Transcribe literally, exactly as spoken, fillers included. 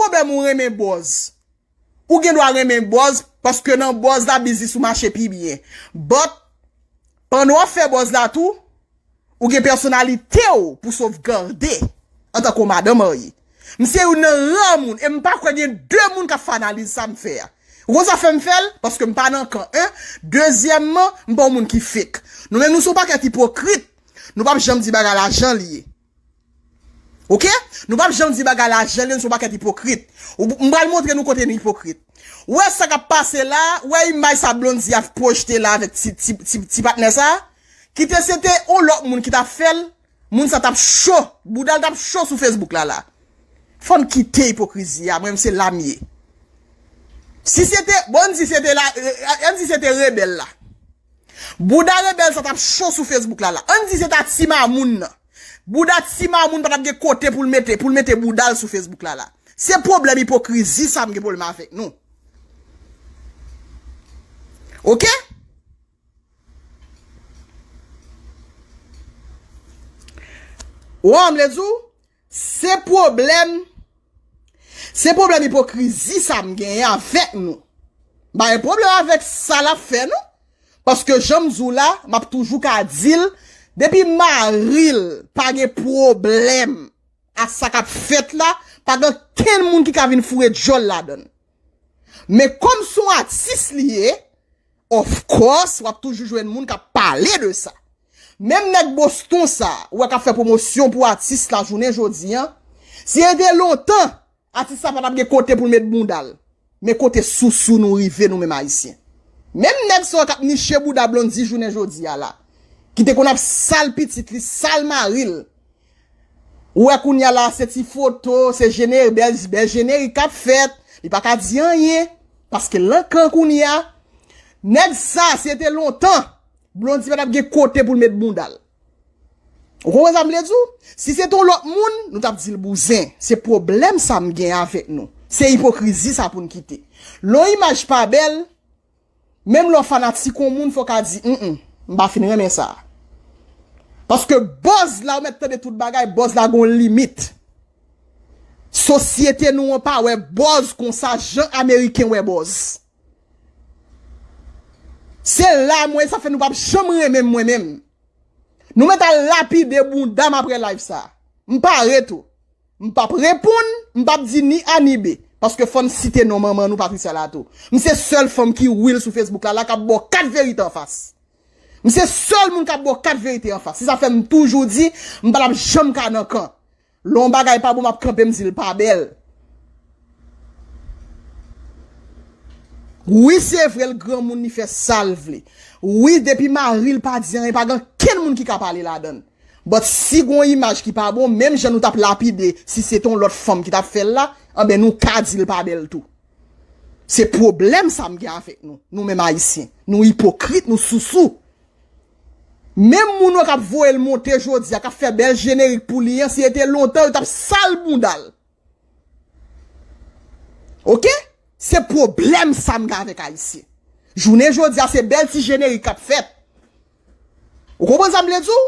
pwoblèm ou renmen buzz. Ou gen dwa renmen buzz, paske nan buzz la, biznis ou mache pi byen. But, pandan w ap fè buzz la tou, ou gen pèsonalite w pou sovgade antanke yon madan marye. M se youn nan ra moun, e m pa kwè gen de moun k ap fè analiz sa m fè a. Ou konn sa fè m fè l? Paske m pa nan kan en. Dezyèmman, m pa yon moun ki fake. Nou menm, nou se yon pakèt ipokrit. Nou p ap janm di bagay la jan l ye. Oke? Nou p ap janm di bagay la jan l ye, nou se yon pakèt ipokrit. Ou, m pral montre nou kote nou ipokrit. Ou wè sa k ap pase la, ou wè imaj sa Blondy ap pwojte la avèk ti, ti, ti, ti patnè sa? Kite se te yon lòt moun ki t ap fè l, moun sa t ap cho, bouda l t ap cho sou Facebook la la. Fò n kite ipokrizi a, mwen menm se la m ye. Si se te, bon, ann di se te la, eh, ann di se te rebèl la. Bouda rebèl sa t ap cho sou Facebook la la. Ann di se ta ti mamoun nan. Bouda ti mamoun pa t ap gen kote pou l mete, pou l mete bouda l sou Facebook la la. Se pwoblèm ipokrizi sa m gen pwoblèm avèk nou. Oke? Ou wè, m vle di w, se pwoblèm, se pwoblèm ipokrizi sa m genyen avèk nou. M pa gen pwoblèm avèk sa l ap fè, non. Paske jan m di w la, m ap toujou ka di l, depi mari l pa gen pwoblèm ak sa k ap fèt la, pa gen kenn moun ki ka vin foure djòl ladan l. Men kòm se yon atis li ye, of course, w ap toujou jwenn moun k ap pale de sa. Menm nèg Boston sa, ou wè k ap fè pwomosyon pou atis la jounen jodi a, si se te lontan, atis la pa t ap gen kote pou l met bounda l. Men kote sousou nou rive nou menm Ayisyen. Menm nèg sa yo k ap niche bouda Blondy jounen jodi a la, ki te konn ap sal pitit li, sal mari l. Ou wè kounye a la, se ti foto, se jeneri, bèl, bèl jenerik k ap fèt. Li pa ka di anyen, paske l nan kan kounye a. Nèg sa, si se te lontan, Blondy pa t ap gen kote pou l met bounda l. Ou konprann sa m vle di w? Si se te yon lòt moun, nou t ap di l bouzen. Se pwoblèm sa m gen avèk nou. Se ipokrizi sa pou n kite. Lè yon imaj pa bèl, menm lè w fanatik yon moun, fò w ka di, mm, m pa fin renmen sa. Paske buzz la, ou mèt tande tout bagay, buzz la gon limit. Sosyete nou an pa wè buzz konsa, jan Ameriken wè buzz. Se la mwen, sa fè nou p ap janm renmen m mwen menm. Nou mèt al lapide bounda m apre live sa. M pare tou. M p ap reponn, m p ap di ni A ni B. Paske fò n site non manman nou, Patricia Lato. M se sèl fanm ki real sou Facebook la, la k ap ba w kat verite anfas. M se sèl moun k ap ba w kat verite anfas. Se sa fè m toujou di, m pa t ap janm ka nan kan. Lè yon bagay pa bon, m ap kanpe, m di l pa bèl. Wi, se vre, l granmoun, li fè sa l vle. Wi, depi mari l pa di anyen, pa gen kenn moun ki ka pale ladan l. But si gon imaj ki pa bon, menm jan nou t ap lapide, si se te yon lòt fanm ki t ap fè l la, anben nou ka di l pa bèl tou. Se pwoblèm sa m gen avèk nou, nou menm Ayisyen. Nou ipokrit, nou sousou. Menm moun yo k ap voye l monte jodi a, k ap fè bèl jenerik pou li an, si se te lontan, yo t ap sal bounda l. Oke? Se pwoblèm sa m gen avèk Ayisyen. Jounen jodi a, se bèl ti jenerik k ap fèt. Ou konprann sa m vle di w?